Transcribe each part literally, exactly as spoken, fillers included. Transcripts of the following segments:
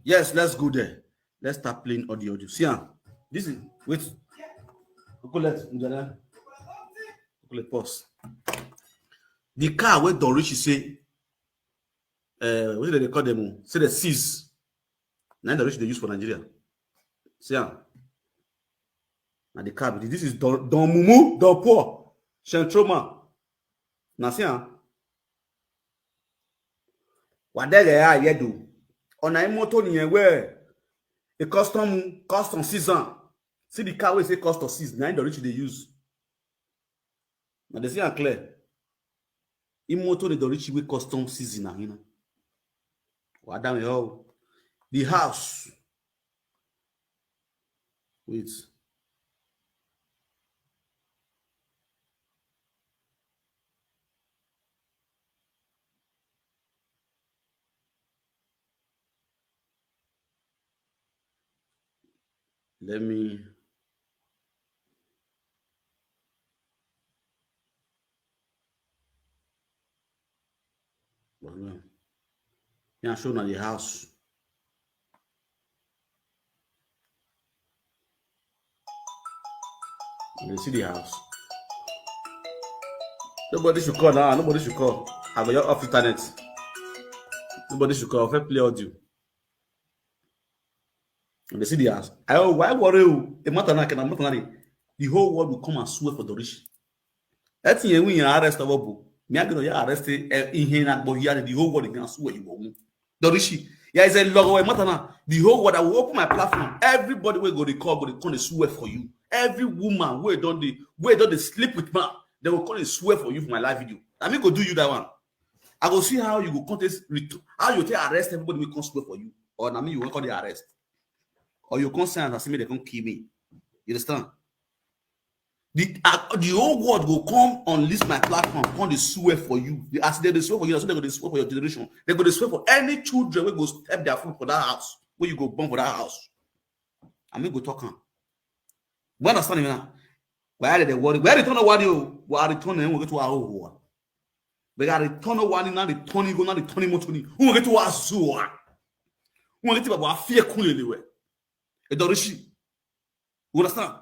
Yes, let's go there. Let's start playing audio, audio. See am. This is, wait. Uncle, let, Uncle, let pause. The car wey Don Richie say, uh, what do they call them? Say the seize. Na Don Richie dey use for Nigeria. See am. Na the car be this. This is Don, Don Mumu, Don Poor, Shentroma. Na see am. Wa dẹghe a ye do. Ọna imoto ni yẹn wẹ, a custom, custom season. See the car wey say custom season, na Don Richie dey use. Na dey see am clear. Imoto ni Don Richie wey custom season na hina. Wa da me ho. The house. Wait. Let me, well, no. Yeah, show now the house. You see the house. Nobody should call now. Nobody should call. I go just off internet. Nobody should call. First play audio. And they see the house. I, oh, why worry you? A matter now, can a matter now? The whole world will come and swear for Don Richie. That thing we arrest our book. Me, I gonna arrest, eh, in here, but here, the whole world can swear you won't. Don Richie, yeah, it's a lot of matter now. The whole world, I will open my platform. Everybody will go to call, go to come and swear for you. Every woman where don't they, where don't they sleep with man, they will come and swear for you for my live video. I mean, go do you that one. I go see how you go contest, how you take arrest everybody will come swear for you. Or na me you will call the arrest. Or you come say, "I see me, they come kill me." You understand? The, uh, the whole world will come on this my platform, come they swear for you. They, as they, they swear for you, that's what they go to swear for your generation. They go to swear for any children who go step their foot for that house, where you go born for that house. I mean, go talk am. You understand me now? Why are they worried? Where they turn worry? Why they turn them? We get to our home. We got to turn one in, now they turn go, now they turn motor ni. Who get to our zoo? Who get to our fear cool anyway? E Don Richie. You understand?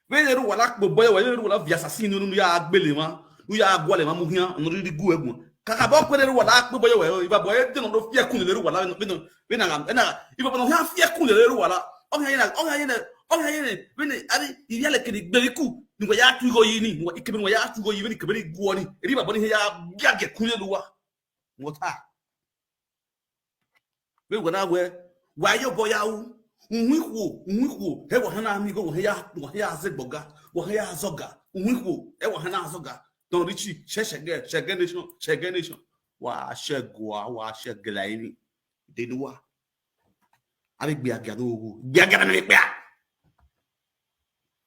Vbene erha uwa la kpe obọ ye wẹ, erha uwa la viọ assassin ne u ya gbele emwa, ne u ya gualọ emwa mu khian, ne u rhirhi gu ẹre guan. Kakabọ kpe ne erha uwa la kpe obọ ye wẹ, ivbabọ ẹre de ne ọ do fi ẹkun lele erha uwa la, vbene, vbene, vbene, ivbabọ ne ọ khian fi ẹkun lele erha uwa la. Ọ khian ye na, ọ khian ye na, ọ khian ye na, vbene, avbe ivbiale kene igbehiku, ne uwa ya tu igho yi ni, ne uwa, ikebe ne uwa ya tu igho yi, vbene ikebe ni guọ ni, erha ivbabọ ni hia ya gie ẹkun lele uwa. What are? Vbe wẹ na wẹ, wa ye obọ ya ru, uhun ikhuo, uhun ikhuo, ẹ wa hana miẹn igho, wa hẹ ya, wa hẹ ya zẹ gbọga, wa hẹ ya zọga, uhun ikhuo, ẹ wa hana zọga. Don Richie, shẹ, shẹgẹ, shẹgẹ nation, shẹgẹ nation. Wa shẹ gua, wa shẹ gẹla emwi. De ne uwa. Avbe igbiagia do gho, igbiagia na mẹ vbe kpia.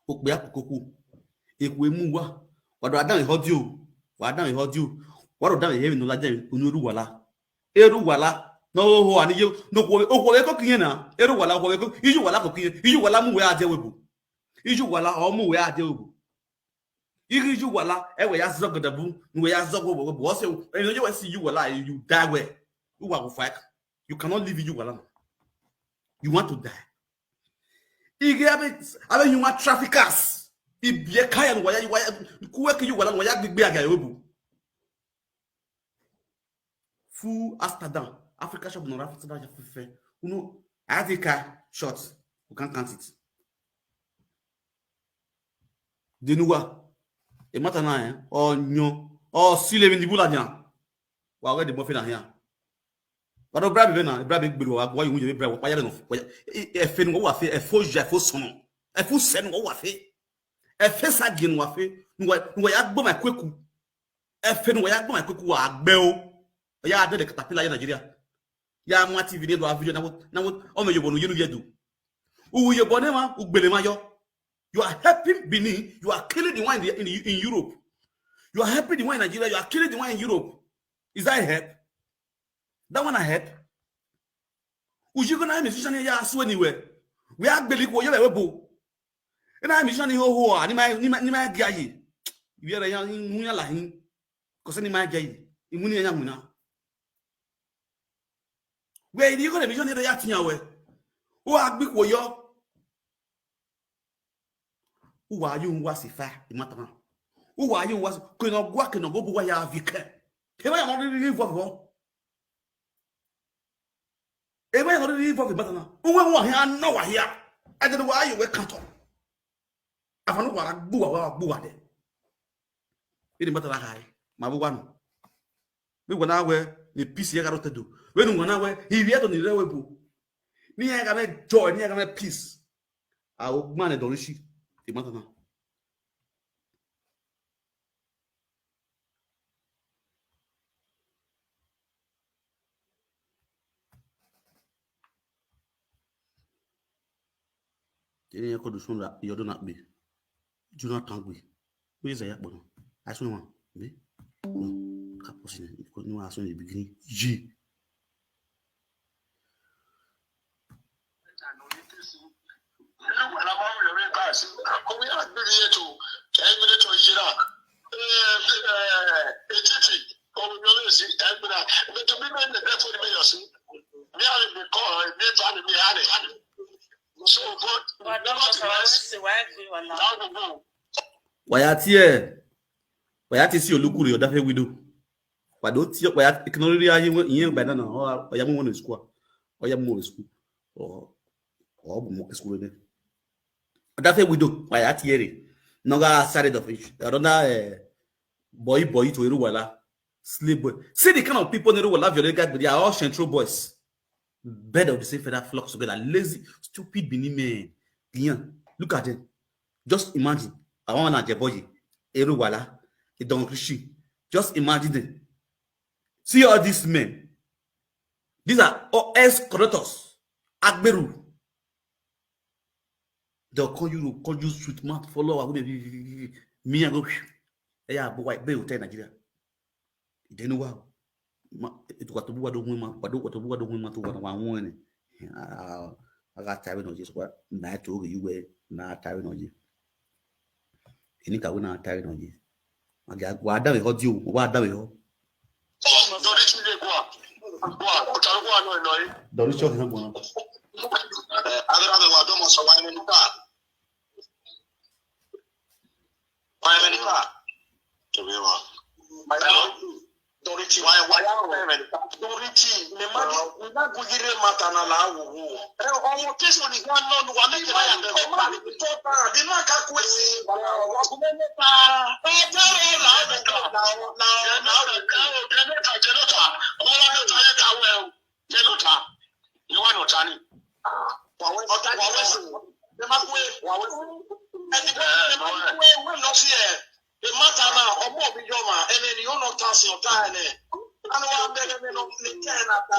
Okpia koko, ekhue mu uwa, wa do danmwehọ dio, wa danmwehọ dio, wa do danmwehọ emwi ne ọ ladian unu erha uwa la. Erha uwa la, ne ọ ho ani ye, ne okhuo, okhuo vbe koko iyen na, erha uwa la, okhuo vbe koko, iye uwa la koko iyen, iye uwa la mu wẹ a die ẹvbo ebo. Iye uwa la, ọ mu wẹ a die ẹvbo ebo. Ighe iye uwa la, ẹ wẹ ya zọgọ dabu, ne uwẹ ya zọgọ ẹvbo ebo. Ọ sẹ, emwi ne ọ ye wẹ si iye uwa la, you die wẹ, uwa gu fight. You cannot live iye uwa la. You want to die. Ighe avbe, avbe human traffickers. Ibiẹka ya ne uwa ya, uwa ya, ku wẹ ke iye uwa la ne uwa ya gbigbe a gie ẹvbo ebo. Full Amsterdam, Africa shop nọ rre Amsterdam ya fẹfẹ. Unu, I think I short. We can't count it. De ne uwa, e matter na, eh, ọ yọn, ọ silo emwi ne ibu ladian. Wa ghẹ de mọ fe na hian. Wa do bribe vbe na, bribe gbe wa, wa yu ye bribe, wa ya nọ, wa ya, e, e, ẹfe ne uwa fe, ẹfe oya, ẹfe osọnnọ, ẹfe usẹ ne uwa fe, ẹfe esagiẹn ne uwa fe, ne uwa, ne uwa ya gbe ma ikueku. Ẹfe ne uwa ya gbe ma ikueku wa gbe o. Ọ ya dede caterpillar ye Nigeria. Ya mu T V ne do a video na wo, na wo, ọ mẹ yobọ ne u ye ne u ye do. U yobọ ne emwa, u gbele emwa yọ. You are helping Benin, you are killing the one in, the, in, in Europe. You are helping the one in Nigeria, you are killing the one in Europe. Is that a help? That one a help? U ye igho na musician ya sue ni wẹ. Wẹ a gbele ikhuo ye vbe ẹvbo ebo. Ena musician ni hoho a, ni ma, ni ma, ni ma gie a ye. Ivbi ẹre ya, iwinna la hin. Kọsẹ ni ma gie a ye. Iwinna iran ya winna. Wẹ i rhie igho ne musician ni rre ya tian wẹ. U wa gbe ikhuo yọ. U wa ye uhunmwu uwa si fa, I ma ta na. U wa ye uhunmwu uwa si, ke ne ọ gua, ke ne ọ gua, bu uwa ya viọ ikẹn. Emwa ya nọ rhirhi vọ vbọ. Emwa ya nọ rhirhi vọ vbe I ma ta na. Uwẹ wa hia nọ wa hia. Ẹdẹ ne uwa ye uwẹ kan otọ. Avan ne uwa ra gbe uwa, wa gbe uwa dẹ. Vbene I ma ta na kha re, ma vbe uwa nọ. Vbe uwa na wẹ ne peace ya gha rre otọ Ẹdo. Vbene uwa na wẹ, ivbi Ẹdo ni rre ẹvbo ebo. Ne iran gha mwẹ joy, ne iran gha mwẹ peace. A o gban ne Don Richie, I ma ta na. Eni ẹko do sunu ra, yọ do na kpe. Jonathan gbe. Where is Ayakpo now? I saw one. Me? No. Ka post ni, ni wa so ni begin. Ye. So, but Wa dọ mọ sẹ, wa nevertheless, wẹ si wa gbe wala. Wa ya tie, wa ya tie si Olukure, Odafe Wido. Wa do tie, wa ya, ekene riri aye wẹ, iyẹn by now, ọ ya mu wẹ ne school. Ọ ya mu wẹ school. Ọ, ọ bu mu school ne. Odafe Wido, wa ya tie re. No ga side of it. Another, eh, boy, boy to Eruwala. Slave boy. See the kind of people Eruwala violate guys, but they are all Central boys. Bird of the same feather flocks together. Lazy, stupid Benin men. Dian. Look at them. Just imagine. I want to boy. Eruwala. Don Richie. Just imagine them. See all these men. These are all ex-corruptors. Agberu. They'll call you, call you sweet mouth, follow our women. Me and go. Hey, yeah, but why? Be hotel Nigeria. They know wow. Ma, it got to be what the woman, what the, what the, what the woman to what I want. I got tired of this. What? Na to you were na tired of you. Eni ka wẹ na tired of you. Wa da vbe họ di o, wa da vbe họ. Dọri chọ ghan guan. Aghara vbe wa dọmọ sẹ wa America. Wa America. Hello. Dorothy, wa wa America. Dorothy, me ma di, me ma gu yire mata na la wo wo. Eh, ọmọ Jesu ni wa nọ nu wa me ke ba ya be. Ọmọ mi to ta, di ma ka ku esi. Wa ku me ta. Eh, jere la, la, la, la, la, la, Jenota, Jenota. Ọmọ Jenota ye ta wẹ o. Jenota. Ye wa nọ ta ni. Wa wẹ, wa wẹ si. Me ma ku e, wa wẹ si. Ẹni wẹ, me ma ku e, wẹ nọ si ẹ. Emata na, ọmọ mi yọ ma, ẹmwẹ ne I ho nọ ta sin ọta ẹnẹ. Anu wa bẹghe ẹmwẹ nọ ne kẹ na ta.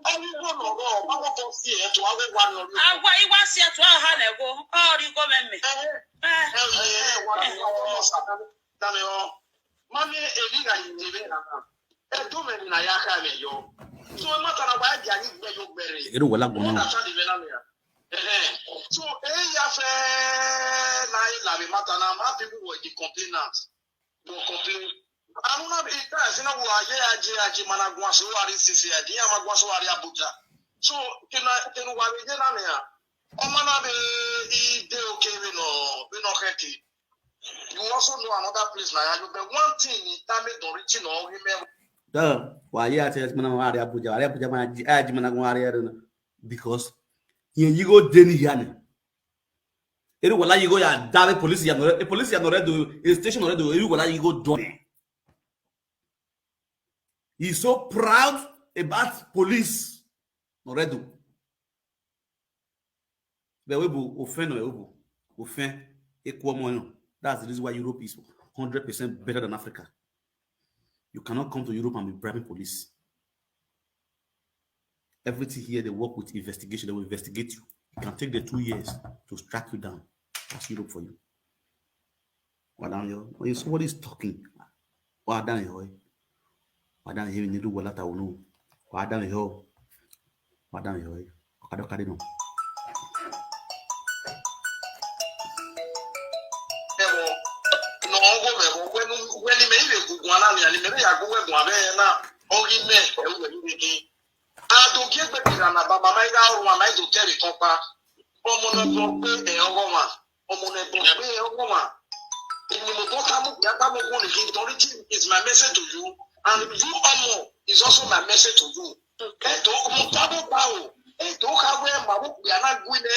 Ẹni igho nọ rọ, ma wọ bọ si ẹ, to a wẹ wa ni ọri. A wa, I wa si ẹ to a ha nẹ gho, ọ ri igho mwẹ mẹ. Ẹhẹn. Eh. Ẹhẹn, wa ni ọmọ sa, dame ọ. Ma miẹn emwi gha ye vbe na na. Ẹdo mwẹ ni na ya kha mwẹ yọ. So emata na wa dia ni gbe yo gbẹre. Ero wala gbọmọ. Ọ na ta ni vbe na lẹ. Ẹhẹn. So, eh, ya fẹ na e la vbe mata na, ma people were the complainant. They complain. Anu na be ta si na wo aye aje aje ma na guan so wa rri C C I D, ya ma guan so wa rri Abuja. So, kina, kina wa vbe ye na nia. Ọ ma na be i de oke vbe nọ, vbe nọ khẹke. You also know another place na ya yo, but one thing ni ta me don reach no ghi me. Da, wa ye ati ma na wa rri Abuja, wa rri Abuja ma ji, a ji ma na guan rri aro na. Because yen yi go de ni hia ni. Eri wala yi go ya da vbe police ya nọ rre, e police ya nọ rre do, e station nọ rre do, eri wala yi go do. He's so proud about police nọ rre do. Vbe ẹvbo ebo, ofẹn nọ vbe ẹvbo ebo, ofẹn, eku ọmọ nọ. That's the reason why Europe is hundred percent better than Africa. You cannot come to Europe and be bribing police. Everything here, they work with investigation. They will investigate you. It can take them two years to track you down. That's Europe for you. Wa da vbe họ. When somebody is talking, wa da vbe họ. Wa da vbe họ, ne do wala ta unu. Wa da vbe họ. Wa da vbe họ. Ọkadọkadẹ nọ. Ẹvbo, nọ ọgho mwẹ vbọ, wẹ nu, wẹ ni mẹ i vbe gu guan na nian, ni mẹ vbe ya gu wẹ guan vbe na, ọ ghi mẹ, ẹ u wẹ ni vbe ghe. A do gie egbe kira na ba mama i gha ru a ma i do tẹre kọkpa. Ọmọ ne ọ bọ gbe ẹ ọghọmwa. Ọmọ ne ọ bọ gbe ẹ ọghọmwa. Emwi ne obọ tama okpia tama okhuo ni khin, Don Richie, is my message to you. And you, ọmọ, is also my message to you. Ẹdo mu tama okpia o. Ẹdo kha wẹ ma vbe okpia na gui nẹ.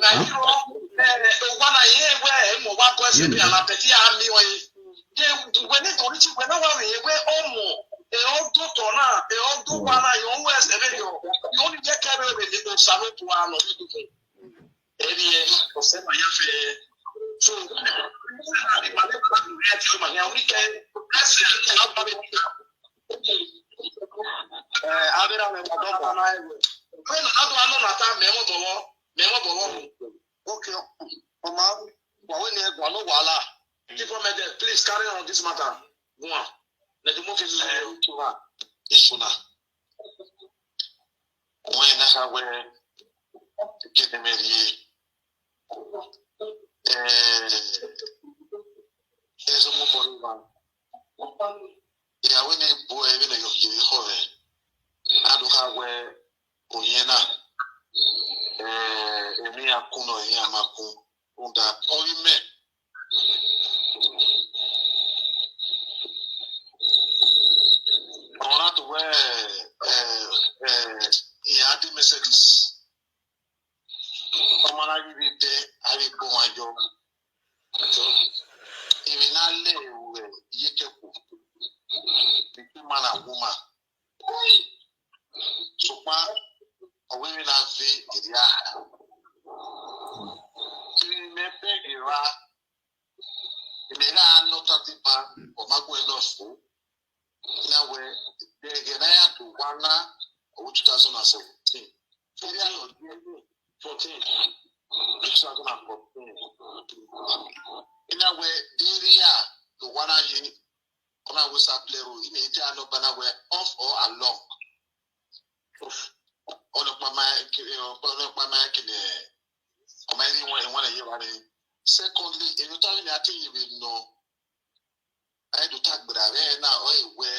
Na yi rọ, eh, owa na ye wẹ ẹ mọ wa bọ ẹsẹ bi ana pẹti a mi ọe. Ye wẹ ne Don Richie wẹ na wa vbe ye wẹ ọmọ, ẹ ọ do tọ na, ẹ ọ do wa na, ye ọ wẹ ẹsẹ vbe yọ. Ye ọ ni ye kẹ vbe vbe ne Osanobua nọ vbe do. Ẹni ẹ, ọsẹ ma ya fẹ. So, ma ne pa ni ẹ ti ma ya oni kẹ, ẹsẹ a ba vbe. Eh, avbe ra mẹ wa dọ ba na ẹwẹ. Wẹ na do anọ na ta mẹ mọ bọwọ, mẹ mọ bọwọ mu. Okay, ọma, wa wẹ ne ẹ guan no wahala. Keep on there, please carry on this matter. Guan. Let the movie. Eh, Isuna. Isuna. Wẹ na ha wẹ, gele mẹ rhie. Eh, eso mo bọ ni wa. Iyawẹ ne bu ẹre vbene yọ ye ekhọe, a do kha wẹ ohiẹn na, eh, emwi iran kun nọ, emwi iran ma kun, rhunmwuda ọ ghi mẹ. Ọmwa na do wẹ, eh, eh, iran de Mercedes. Ọmwa na ghi vbe dẹ, a vbe gbe ọmwa yọ. Emwi na lẹ ruẹ ye kẹkpo, between man and woman. Sokpan, ọ wẹ emwi na ve erria. Emwi mẹ bẹghe evba, emwi gha nọ tatipa, ọ ma guẹ nọ fo. Na wẹ, ẹghẹ ne a ya do owa na, ọ wẹ two thousand and seventeen. Fourteen. Fourteen. Two thousand and fourteen. Na wẹ, de erria do owa na ye, ọ na wẹ sa play role, I mean, te a nọ ba na wẹ off or along. Ọnọkpa ma, ọnọkpa ma kene, ọ ma rhie wan, wan ye vbare. Secondly, emwi ọta vbene a te ye vbe nọ, a i do ta gberra vbe na, ọ e wẹ,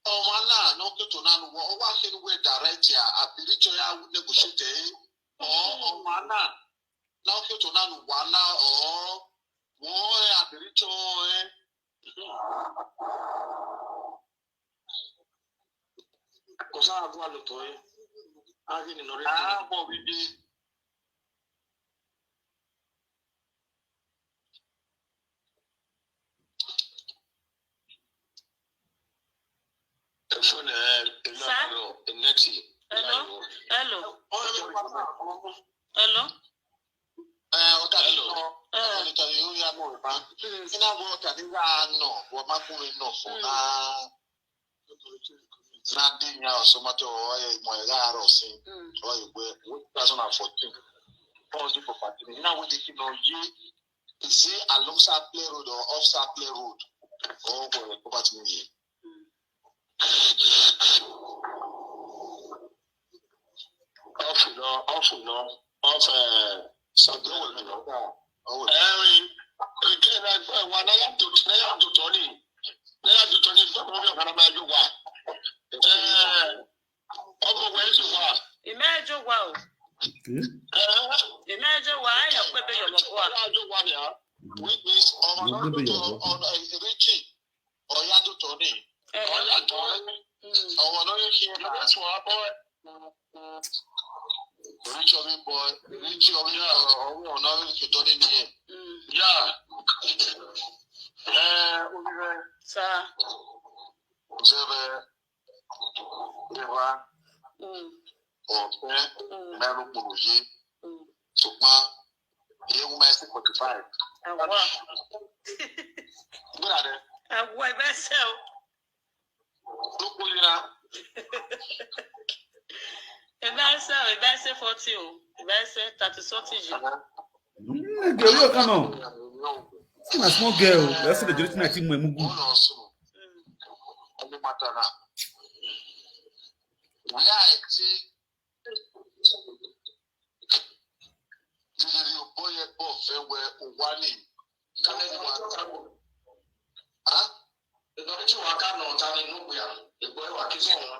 ọmwa na ne ọ toto na ne uwẹ, ọ wa khin ne uwẹ direct ya, abirito ya negotiate ẹre, ọ, ọmwa na ne ọ toto na ne uwa na, ọ, wẹ ọre abirito ẹre. Kọsa a gua lotọ ẹre, a ghi ni nọ rre. Ah, bọ vbe dee. Ẹfọn ẹ, ẹ, Sir? Hello? Hello? Hello? Ẹ, ọta ni nọ, ọta ni nọ ya nọ ẹba. Ina wẹ ọta ni gha nọ, wẹ ma kun nọ fo na. Na de yan ọsọ ma tọ, ọ ye mọ ẹ gha rọ sin, ọ ye wẹ two thousand and fourteen. Ọ di property. Ina wẹ de ki nọ ye, is it alongside play road or offside play road? Ọ wẹ property ni ye. Off nọ, off nọ, off, eh, something. Ẹrin, again, ẹgbẹ́ wa, na ya do, na ya do tọ ni, na ya do tọ ni, ẹgbẹ́ wa, ọmọ wa, eh, ọmọ wa, ẹ jọ wa. Imẹ ẹ jọ wa o. Eh? Imẹ ẹ jọ wa, ẹ yọ kpe be yọ mọ bua. Ẹ jọ wa nia. Which means, ọmọ náà do tọ, ọmọ, eh, Richie. Ọ ya do tọ ni. Eh, ọ ya do tọ ni. Mm. Ọmọ ne ọ ye khian na. That's what boy. Richie ọmọ boy. Richie ọmọ ya, ọmọ ọna ọ ye tọ ni ni. Mm. Ya. Eh, omi rẹ. Sir. Ọzọ vbe, eva. Mm. Ọtẹn, mm, mẹ ro kporo ye. Mm. Sokpan, iye wu ma ẹse forty-five. Awa. Gbera dẹ. Awa, ẹ bẹ sẹ o. Ló kó yẹra. Ẹ bẹ sẹ o, ẹ bẹ sẹ forty o, ẹ bẹ sẹ thirty something yìí. Mm, girl, you come on. It's a small girl. That's the majority na ti mu ẹ mugu. Ọmọ mata na. Where I think Lele obọ ye ẹgbẹ ọvẹn wẹ owa ni. Kane ne ọ ta. Ha? Ẹdọ ni tí wàá ká nọ ta ni nọgbìà, ẹgbẹ wa kí sọ wọn.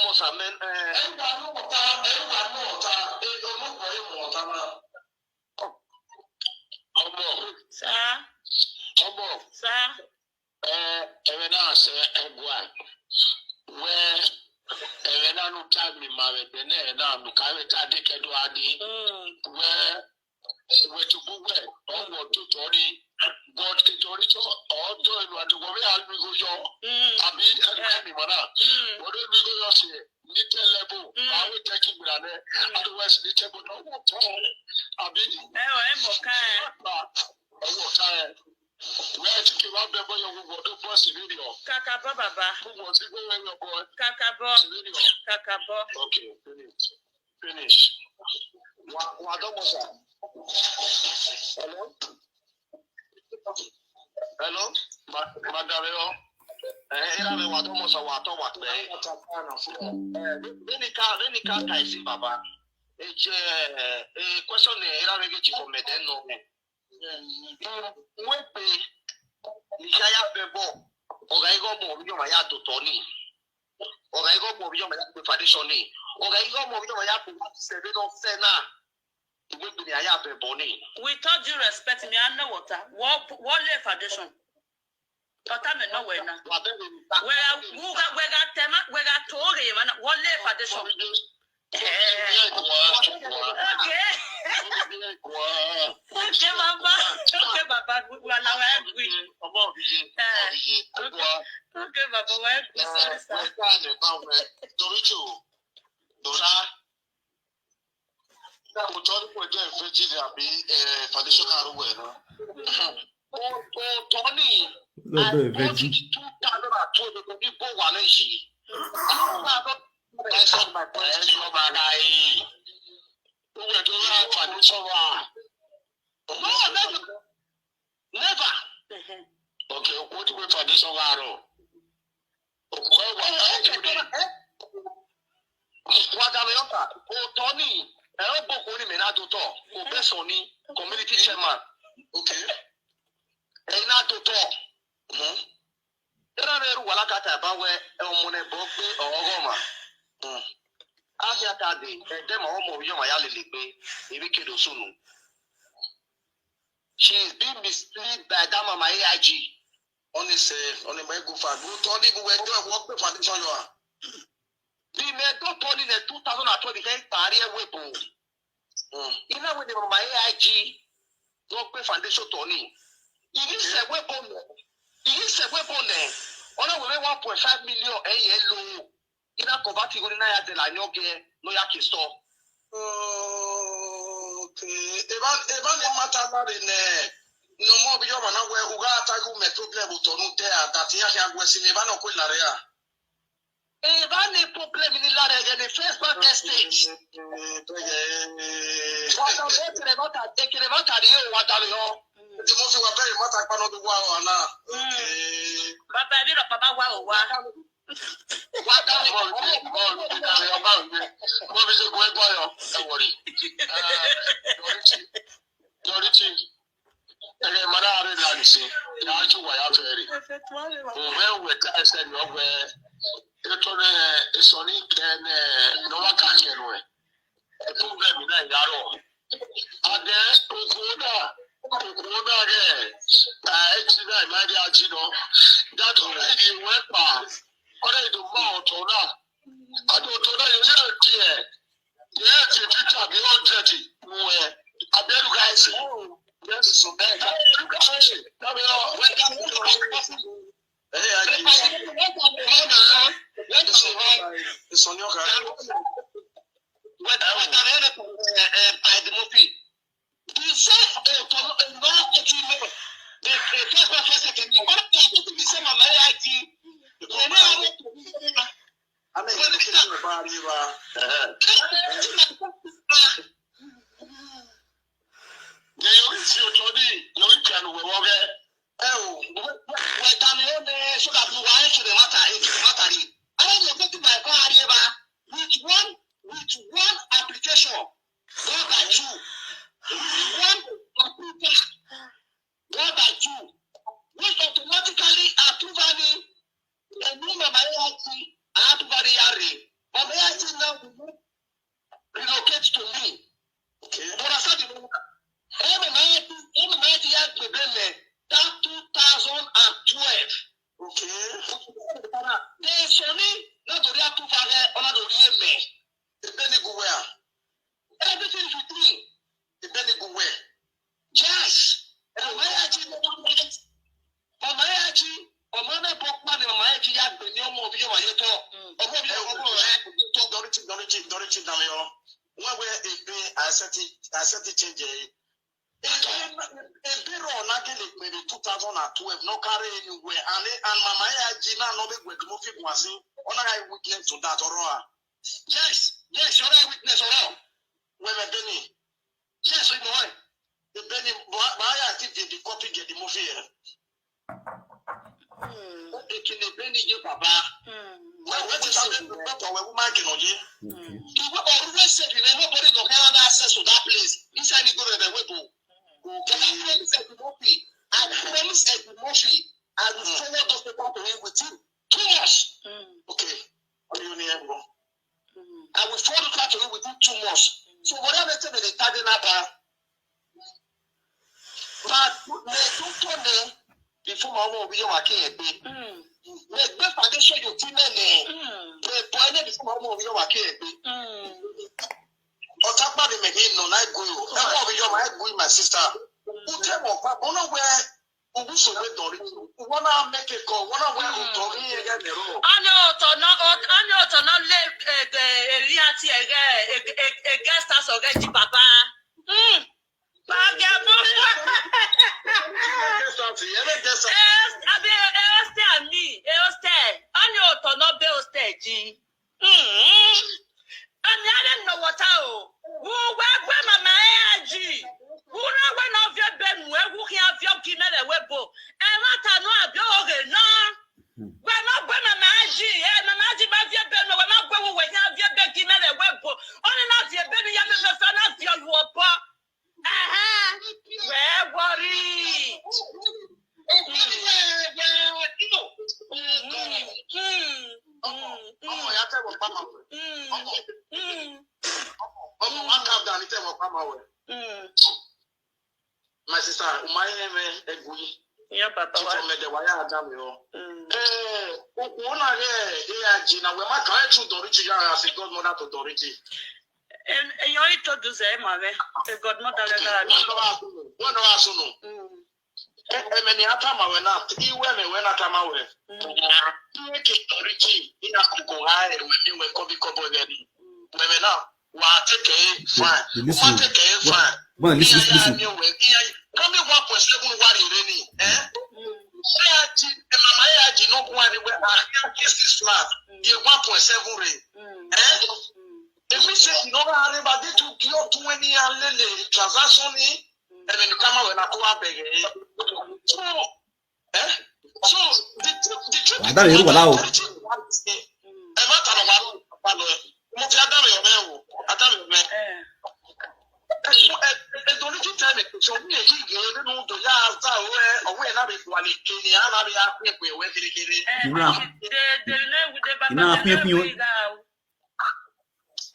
Ọmọ Samuel, eh, ẹwà nọ ọta, ẹwà nọ ọta, eh, ọmọ kọ ẹmọ ọta na. Ọmọ. Sa. Ọmọ. Sa. Eh, ẹmwẹ na sẹ ẹgua. Wẹ, ẹmwẹ na nu ta mi ma vbe ẹgbẹ nẹ na nu ka vbe ta dekẹdua ni. Mm. Wẹ, wẹ tugbu wẹ, ọ wọ do tọ ni. But etọ ni tọ, ọ dọ enu adu wọ vbe a lu igho yọ. Mm. Abi, ẹgua mi ma na. Mm. Wọ do lu igho yọ si. Ni tẹ level, mm, avbe tẹ ki gbera nẹ, mm, otherwise ni tẹ bọdọ wọ tọ, abi? Ẹ, ọ, ẹ mọ kan ẹ. Ọ wọ kan ẹ. Wẹ ti ke wa bẹ bọ yọ, wọ do bọ si video. Kakabọ baba. Wọ ti gbẹ wẹ yọ bọ. Kakabọ. Si video. Kakabọ. Okay, finish. Finish. Wa, wa dọ mọ sa. Hello? Hello, ma-, madam, hello. Eh, era me wa do mo sa wa to wa pe. Eh, veni ka, veni ka ka esi baba. E je, eh, question ne era me ge ti ko me de no me. Wẹ pe, ni ya ya bẹ bọ. Ọ gha igho ọmọ ovbi ọmwa ya do tọ ni. Ọ gha igho ọmọ ovbi ọmwa ya kpe foundation ni. Ọ gha igho ọmọ ovbi ọmwa ya kpe wa sẹ vbe nọ sẹ na. Iwegbe ne a ya bẹ bọ ni. With all due respect, mi a nọ wẹ ọta, wọ, wọ lay foundation. Ọta mẹ nọ wẹ na. Wa bẹ vbe ni ta. Wẹ gha, wẹ gha, wẹ gha tẹ ma, wẹ gha to ghe emwa na, wọ lay foundation. Ọmọ mi je. Eh. Ọmọ mi je. Okay. Ọmọ mi je. Okay, baba. Okay, baba. Wa la wa gui. Ọmọ mi je. Eh. Ọmọ mi je. Okay. Okay, baba, wa gui. Eh, sorry, sir. Wẹ ta ne ba wẹ. Doricho. Doricho. Sir. Otọ ni wẹ de virgin abi, eh, foundation ka ru wẹ na. O-, otọ ni, no, I bought it two thousand and twelve, ni bo wa nẹ yi. That's not my question. Ẹ yọ ma na yi. Uwẹ do ra foundation wa. No, never. Never. Okay, okhuo ti wẹ foundation wa rọ. Okhuo wa, eh, eh, eh. Wa da vbe ọta, otọ ni, ẹ, ogboko ni mẹ na do tọ, Obẹsọn ni, community chairman. Okay. Ẹ na do tọ. Mhm. Erha vbe ru wa la ka ta ba wẹ, ẹ, ọmọ nẹ bọ gbe ọghọ ma. Mm. A hia ta de, ẹ, de ma ọmọ ovbi ọmwa ya lele gbe, emwi ke do sunu. She is being mislead by that mama A I G. Ọni sẹ, ọni ma go fa. Otọ ni bu wẹ do wọ gbe foundation yọ a. Bi mẹ do tọ ni nẹ two thousand and twelve kẹ kpa rrie ẹvbo ebo. Mm. I na wẹ ne mama A I G do gbe foundation tọ ni. I ghi sẹ ẹvbo ebo nẹ. I ghi sẹ ẹvbo ebo nẹ. Ọ na wẹ vbe one point five million ẹ i ye lo. I na convert igho ni na ya dẹ la ni ọgẹ ne ọ ya ke sọ. Okay. Eva, eva ne ma ta na re nẹ, ne ọmọ ovbi ọmwa na wẹ, u gha ta ghe u mẹ problem otọ ne u dẹ a, that iran khian guẹ si mwẹ, eva ne ọ kue la rre a. Eva ne problem ni la rre ẹghẹ ne First Bank Estate. Eh, eh, eh. Wa da vbe ekere vbe ọta, ekere vbe ọta rrie o, wa da vbe họ. Ẹ ti mo fi wa bẹghe ma ta kpa nọ do wa ọ na. Mm. Okay. Baba, emwi rhọkpa ma wa o wa. Wa da vbe họ. Mo bi se gun ẹgbẹ yọ, ẹ wọrẹ. Dọriti, Dọriti. Ẹghẹ ma na rre la ni se, ya ju wa ya fẹ re. Ovẹn wẹ ta ẹsẹ ni ọ wẹ, eto ne esọ ni kẹ ne, ne ọ wa ka kẹ nuẹ. Problem na ya rọ. Adẹ, okhuo na, okhuo na ghẹ, a, ẹtin na ima rhie aji nọ. That ọrẹ ghi wẹ kpa, ọrẹ do ma otọ na. Adotọ na yo ye tie. Ye tie teacher bi hundred mu ẹ. Abi ẹru guys. Yes, so bad. Ẹru guys. Tell me all. Where can we go? Hey, I give you. Where can we go? Where can we go? It's on your guy. Where can we go? Eh, eh, by the movie. The same, eh, to, eh, no, eh, the, eh, first one, first second. The other thing, I think the same, my I T. The one I want to be. Ẹ, yọ ghi tie otọ nii, yọ ghi tie anu wẹ vbe ọghẹ. Ẹ o, wẹ, wẹ, wẹ tama nẹ, so that we wa answer the matter, into the matter. I don't know, take my car here, with one, with one application, one by two, with one application, one by two, which automatically approve any, ẹmwẹ Mama A I G, approve any ya rre. Mama A I G now relocate to me. Okay. But I said, the Mama A I G, Mama A I G ya gbebe mẹ, that two thousand and twelve. Okay. Then Sonny, na do rhie approve ẹre, ọ na do rhie mẹ. Ebe ni gu wẹ a? Everything is with me. Ebe ni gu wẹ. Yes. Mama A I G, Mama A I G, ọmọ na bọ kpa ni Mama A I G ya gbe ni ọmọ ovbi yọ wa ye tọ. Ọmọ ovbi yọ wa ye tọ. Dọriti, Dọriti, Dọriti, dame yọ. Wẹ wẹ ebe, I accept it, I accept it change ẹ. Ebe, ebe rọ na gele kpere two thousand and twelve, no carry anywhere. And, and Mama A I G na no be gwe mo fi gwa si. Ọ na ga witness to that, ọrọ a. Yes, yes, ọrọ witness, ọrọ. Wẹ mẹ Benny. Yes, we know. Ebe ni, ba, ba ya ti di, di copy get the movie here. Hmm. Ekene ebe ni ye baba. Hmm. Wẹ, wẹ ti ta be, be, be, wẹ, wẹ, ma ke no ye. Okay. Iwe ọruru ẹse bi rẹ, nobody no can have access to that place. Inside ni go rẹ, wẹ bo. Okay. I promise Eddie Murphy. I promise Eddie Murphy. I will forward those papers to him within two months. Hmm. Okay. What do you need, bro? I will forward it out to you within two months. So whatever thing they target na ba. But me do to me before my own we are king egbe. Me gbe foundation your team name. Me boy name before my own we are king egbe. Ọtakpa ni me he no na gu yo. Ẹ wọ bi yo ma gu my sister. Ute mo pa, bono wẹ Uguso wẹ Dọriti, wọ na make a call, wọ na wẹ Dọriti ẹghẹ mẹ ro. Ọni otọ nọ, ọni otọ nọ le, eh, eh, eri ati ẹghẹ, eh, eh, eh, guest house ọghẹ ji baba. Hmm. Bagẹ mo. Guest house, ẹrẹ guest house. Eh, abi, eh, hostel mi, eh, hostel. Ọni otọ nọ be hostel ji. Hmm. Ami a rre nọ wọta o. Vbe uwẹ gu Mama A I G. Vbe u na wẹ ne ọ viọ ebe nu, ẹ wu khian viọ gi mẹ vbe ẹvbo ebo. Ẹmwata nọ a biẹ ọghe nọ. Wẹ ma gu Mama A I G, ẹ, Mama A I G ma viọ ebe nu, wẹ ma gu ẹwu, wẹ khian viọ ebe gi mẹ vbe ẹvbo ebo. Ọni na viọ ebe ne I ya miẹn ọfẹ, ọ na viọ ye obọ. Ẹhẹn, wẹ worry. Mm, mm, mm, mm, mm. Ọmọ, wa calm down, tẹ wọ pa ma wẹ. Mm. My sister, u ma rẹn mwẹ ẹgu yi. Iya baba wa. Titọ mẹ dẹ wa ya da mi o. Mm. Eh, okhuo na ghẹ A I G na, wẹ ma kan ẹ tu Dọriti ya gha si godmother to Dọriti. Em, eyọ introduce ẹ ma mwẹ, e godmother ghẹ gha. Wẹ nọ gha sunu, wẹ nọ gha sunu. Mm. Ẹ, ẹmwẹ ne a tama wẹ na, iwẹ ẹmwẹ wẹ na tama wẹ. Mm. Iye ke Dọriti, I na koko gha ẹre wẹ, wẹ kọbi kọbọ ẹghẹ ni. Mm. Wẹ ẹmwẹ na, wa take e fine. Listen. Wa take e fine. Go and listen, listen. Iye ya miẹn wẹ, iye, kọmi one point seven wa rere ni, eh? Mm. A I G, ẹ, Mama A I G nọ guan ni wẹ, a, a, six flat, ye one point seven re. Mm. Eh? Mm. Emi se no gha rre ba de tu gi ọtun ẹni a lele transaction ni, ẹmwẹ ni kama wẹ na ko wa bẹghe. So, eh? So, the truth, the truth. Ada ye wala o. Ẹ ma ta nọ wa ru pa lọ. Mo ti ada mi ọmọ ẹ o, ada mi ọmọ ẹ. Eh. Ẹ, ẹ, ẹ, Dọriti tell me, so mi e yi ye, ẹ, no do ya za o, ẹ, ọwẹ na be guale kene, a na be a kue kue wẹ kere kere. Eh, Ina. They, they know we dey, Ina pin pin o.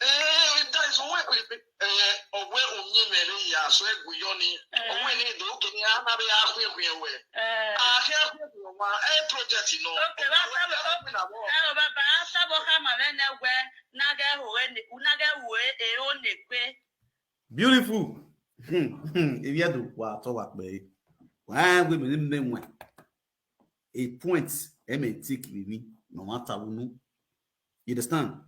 Ẹ, ẹ, that is why we, we, ẹ, Ọwẹ uyinmwẹ rre ya sẹ gu yọ ni. Ọwẹ ne do kene a na vbe a khuẹn khuẹn wẹ. A khian khuẹn khuẹn ọmwa, ẹ project nọ. Okay, vbe a sa vbe, ẹ o baba, a sa vbe khama mwẹ nẹ wẹ, na ghẹ ho ene, u na ghẹ ru ero ne egbe. Beautiful. Evbiẹ do wa tọ wa kpẹre. Wa we me ne mẹ wan. A point, ẹ mẹ take vbe emwi ne ọ ma ta vbe unu. You understand?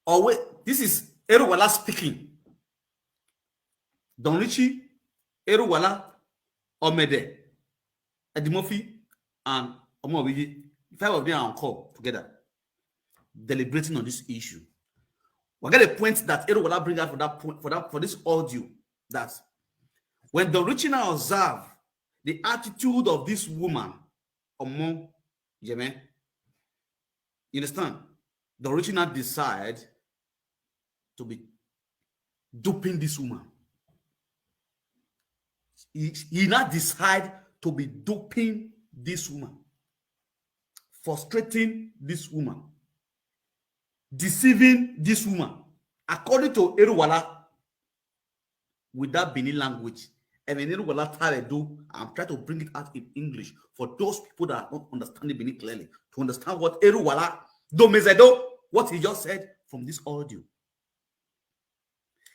Always, this is Eruwala speaking. Don Richie, Eruwala, Omede, Eddie Murphy, and Omo Obiji, five of them are on call together, deliberating on this issue. We get a point that Eruwala bring out for that point, for that, for this audio, that when Don Richie now observe the attitude of this woman, Omo Yeme, you understand? Don Richie now decide to be duping this woman. He, he now decide to be duping this woman, frustrating this woman, deceiving this woman, according to Eruwala, with that Benin language. And then Eruwala try to do, I'm trying to bring it out in English for those people that don't understand the Benin clearly, to understand what Eruwala do mezedo, what he just said from this audio.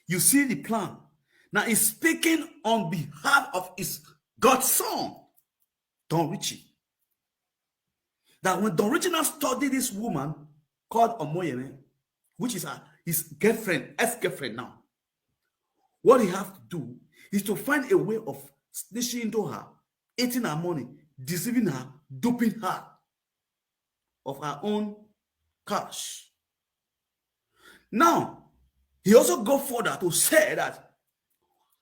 You see the plan. Now he's speaking on behalf of his godson, Don Richie. That when Don Richie now study this woman called Omoyeme, which is her, his girlfriend, ex-girlfriend now, what he have to do is to find a way of snitching into her, eating her money, deceiving her, duping her of her own cash. Now, he also go further to say that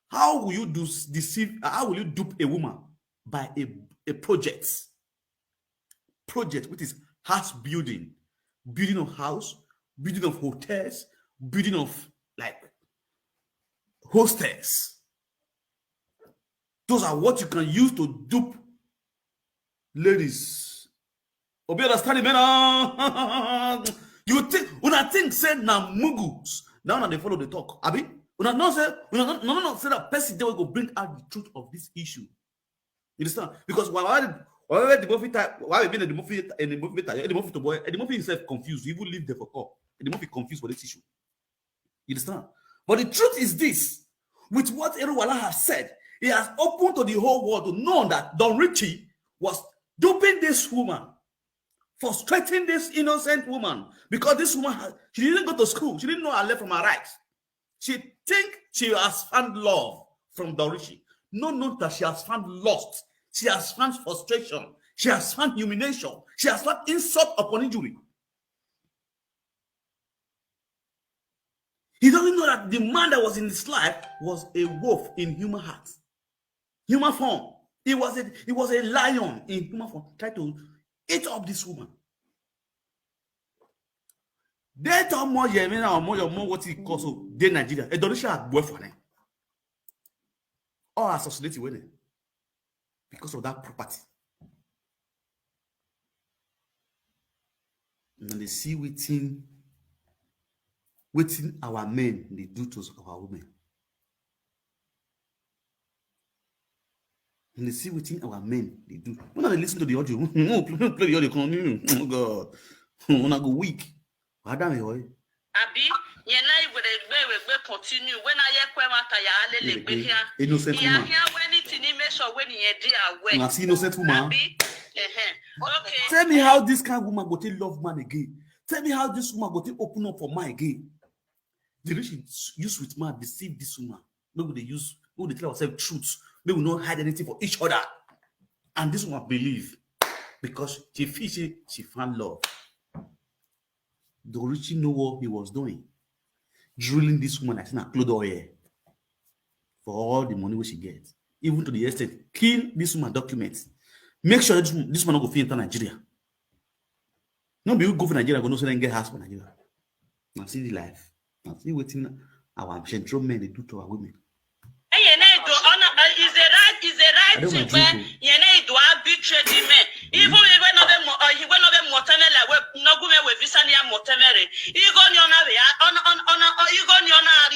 how will you do s-, deceive, uh, how will you dupe a woman by a, a project? Project, which is house building, building of house, building of hotels, building of, like, hostels. Those are what you can use to dupe ladies. Obi understand me now? You think, una think say na mugus, now una dey follow the talk, abi? Una know say, una no, no, no, no, say that person dey wey go bring out the truth of this issue. You understand? Because why, why, why Eddie Murphy type, why we been Eddie Murphy, Eddie Murphy type, Eddie Murphy to boy, Eddie Murphy himself confused. He even leave there for call. Eddie Murphy confused for this issue. You understand? But the truth is this. With what Eruwala has said, he has opened to the whole world to know that Don Richie was duping this woman, frustrating this innocent woman, because this woman, has, she didn't go to school. She didn't know her left from her right. She think she has found love from Don Richie. No, no, that she has found lust. She has found frustration. She has found humiliation. She has found insult upon injury. He doesn't know that the man that was in his life was a wolf in human heart, human form. He was a, he was a lion in human form, trying to eat up this woman. They talk more, yeah, man, more, more what he calls so, they Nigeria. A Don Richie boyfriend. All associated with it because of that property. And they see wetin, wetin our men dey do to our women. And they see wetin our men dey do. When I listen to the audio, play, play the audio, come, oh God, una go weak. Wa da me hoy. Abi, yẹn na iwere gbe iwe gbe continue. When I hear kwe mata ya lele gbe here. Innocent woman. Here when it ni make sure when he dey aware. Na see innocent woman. Abi, eh, eh. Okay. Tell me how this kind of woman go take love man again. Tell me how this woman go take open up for man again. The rich use with man deceive this woman. Make we dey use, make we dey tell ourselves truth. Make we no hide anything for each other. And this woman believe because she feel say she found love. Don Richie know what he was doing. Drilling this woman, I think, a clothes oil for all the money wey she get. Even to the extent, kill this woman documents. Make sure this, this woman no go fit enter Nigeria. No be you go for Nigeria, go know say dem get house for Nigeria. Now see the life. Now see wetin our central men dey do to our women. Ẹyẹ náà do ọ̀nà is a right, is a right thing pé yẹn náà do arbitrary men. Even ìwé náà bẹ mọ, ìwé náà bẹ mọ tẹ́lẹ̀ la wẹ nọgún mẹ wẹ visa ni a mọ tẹ́lẹ̀ rẹ. Igo ni ọ̀nà rẹ, ọ̀nà ọ̀nà ọ̀nà igo ni ọ̀nà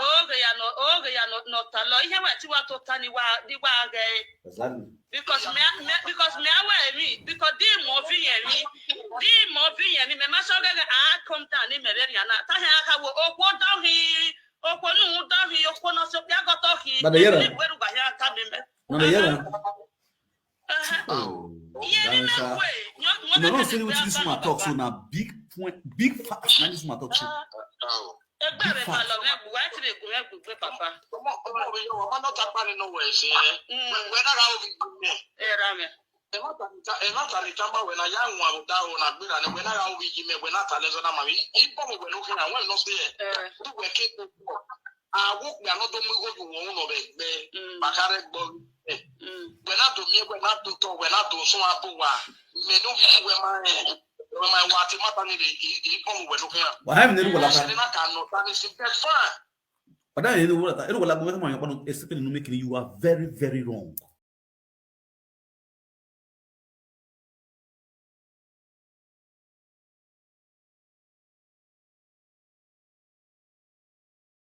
Oghe ya nọ, oghe ya nọ, nọ ta lọ. Ihe wẹ ti wa tota ni wa, ni wa ghẹ. Exactly. Because me, me, because me awa emi, because di mo vi yẹn mi, di mo vi yẹn mi, me ma sọ gẹgẹ, a come down ni me rẹ rian na. Ta hẹ a kha wo, okhuo dọ hin, okhuo nu dọ hin, okhuo nọ so ya gọtọ hin. Na de yẹrẹ. Ni wẹrẹ uwa hia ta mi mẹ. Na de yẹrẹ. Uh-huh. Oh, Iye ni Danny, me sir. We, you, you No, no, understand say the wetin way this I woman talk so understand. Na big point, big facts na this woman talk so. Egbe Big rẹ ma facts. Lọ mwẹ gbe, wa ti rre gu mwẹ gbe, papa. Ọmọ, ọmọ mi yọ, ọmọ nọ ta kpa ni nọ wẹ ẹse, eh. Mm. Wẹ, wẹ na gha ovbi yi mẹ. Era mẹ. Ẹ ma ta ni ta, ẹ ma ta ni ta ma wẹ na ya wọn aro da o na gbera nẹ, wẹ na gha ovbi yi mẹ, wẹ na ta lẹ zọ na ma mi. I bọ wẹ no khin na, wẹ no se, eh. Eh. Du wẹ ke ko. A wo kpia nọ do mu igho ye uwọ unu vbe ẹgbẹ, Mm. ba kha rre ẹgbẹ ọre. Mm. Wẹ na do miẹn, wẹ na do otọ, wẹ na do sọn abo wa. Mẹ ne ovbi yi wẹ ma rẹn, wẹ ma wa te ma ta ni rre, i, i bọ mu wẹ no khin na. Wa hẹ mi ne erhu wẹ laka. Sẹrẹ na ka nọ ta ni si bẹ fine. Wa da rẹn erhu wẹ laka, erhu wẹ laka, wẹ ma yan kpa nọ, except ne u make ni, you are very, very wrong.